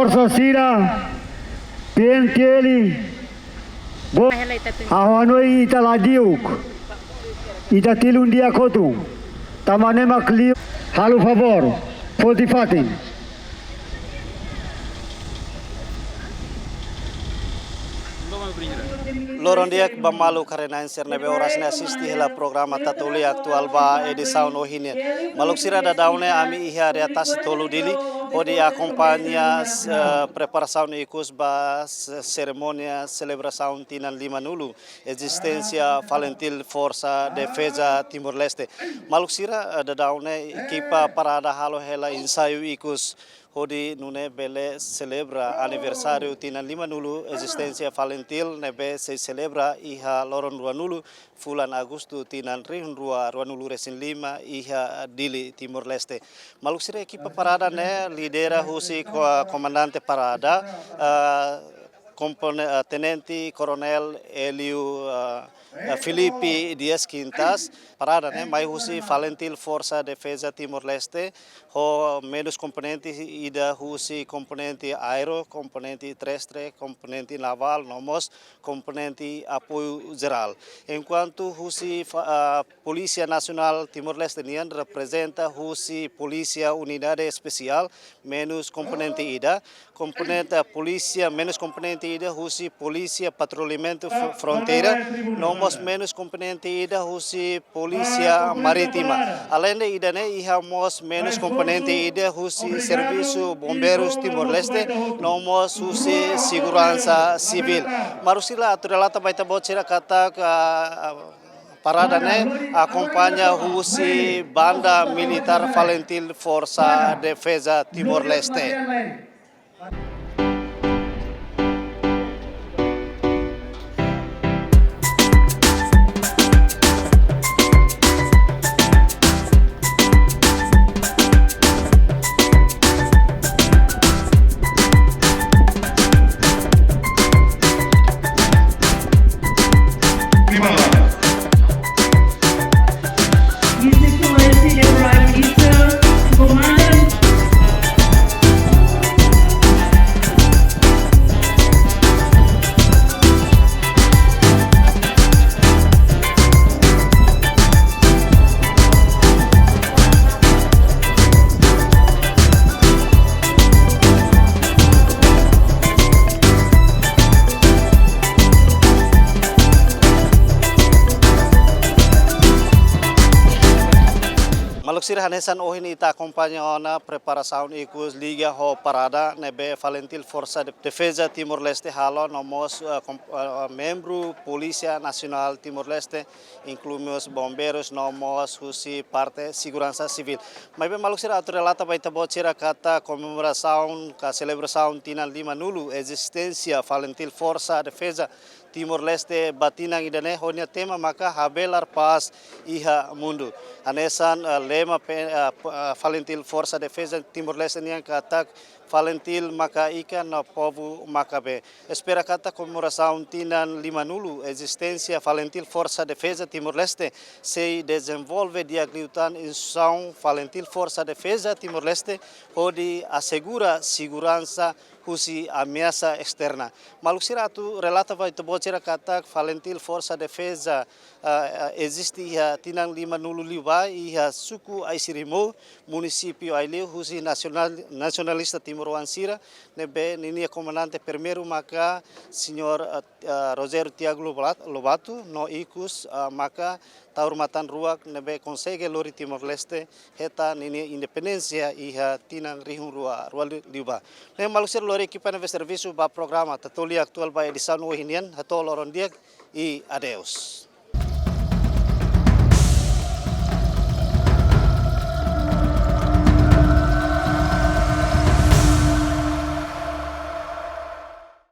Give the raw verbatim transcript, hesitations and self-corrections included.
Forsa sira, P N T L, bo-, ha'u hanoin ita la di'ak, ita tilun di'ak hotu, tanba ne'e mak liu, halo favór, foti fatin. Loron di'ak ba maluk haree-na'in sira ne'ebé oras ne'e asiste hela programa Tatoli Atuál ba edisaun ohin nian. Maluk sira, daudaun ne'e ami iha área Tasi Tolu Dili, hodi akompaña, eh, preparasaun ikus ba se-, serimónia selebrasaun tinan limanulu ezisténsia FALINTIL Forsa Defeza Timor-Leste. Maluk sira, eh, daudaun ne'e ekipa parada halo hela ensaiu ikus hodi nune'e bele selebra aniversáriu tinan limanulu ezisténsia FALINTIL ne'ebé sei selebra iha loron ruanulu fulan Agostu tinan rihun rua ruanulu resin lima iha Dili, Timor-Leste. Maluk sira, ekipa parada ne'e lidera husi ko-, komandante parada, eh, kompone-, eh, Tenente Koronél Hélio, eh, eh, Filipe Dias Quintas. Parada ne'e mai husi FALINTIL Forsa Defeza Timor-Leste, ho menus komponente ida husi komponente aéreu, komponente terrestre, komponente navál, no mós komponente apoiu jerál. Enkuantu husi fa-, ah, Polísia Nasionál Timor-Leste nian reprezenta husi Polísia Unidade Espesiál, menus komponente ida, komponente polísia, menus komponente ida husi Polísia Patrullamentu Fr-, Fronteira, no mós menus komponente ida husi Polísia Marítima. Aleinde ida-ne'e iha mós menus komponente ida husi Servisu Bombeirus Timor-Leste, no mós husi Seguransa Sivíl. Maluk sira, atu relata ba ita-boot sira katak, ah, parada ne'e akompaña husi banda militár FALINTIL Forsa Defeza Timor-Leste. His Excellency the Prime Minister, Commander. Maluk sira, hanesan ohin ita akompaña ona preparasaun ikus liga ho parada ne'ebé FALINTIL Forsa de Defeza Timor-Leste halo, no mós, eh, kom-, eh, membru Polísia Nasionál Timor-Leste, inklui mós bombeirus, no mós husi parte seguransa sivíl. Maibé maluk sira, atu relata ba ita-boot sira katak komemorasaun ka selebrasaun tinan limanulu ezisténsia FALINTIL Forsa Defeza Timor-Leste ba tinan ida-ne'e ho nia tema maka Habelar Pás iha Mundu. Hanesan, eh, lema pe-, eh, p-, eh, FALINTIL Forsa Defeza Timor-Leste nian katak FALINTIL maka ikan no povu maka bee. Espera katak komemorasaun tinan limanulu ezisténsia FALINTIL Forsa Defeza Timor-Leste sei dezenvolve di'ak liután instituisaun FALINTIL Forsa Defeza Timor-Leste hodi asegura seguransa husi ameasa esterna. Maluk sira, atu relata ba ita-boot sira katak FALINTIL Forsa Defeza, ah, ah, eziste iha tinan limanulu liubá iha suku Aisirimu, munisípiu Aileu, husi nasionál-, nasionalista timoroan sira ne'ebé ninia komandante primeiru maka señór, ah, ah, Rogério Tiago Lobato, Lobato, no ikus, ah, maka taur-matan-ruak ne'ebé konsege lori Timor-Leste hetan ninia independénsia iha tinan rihun rua rua li-, liubá. Ne'e maluk sira, lori ekipa ne'ebé servisu ba programa Tatoli Atuál ba edisaun ohin nian, hato'o loron di'ak i adeus.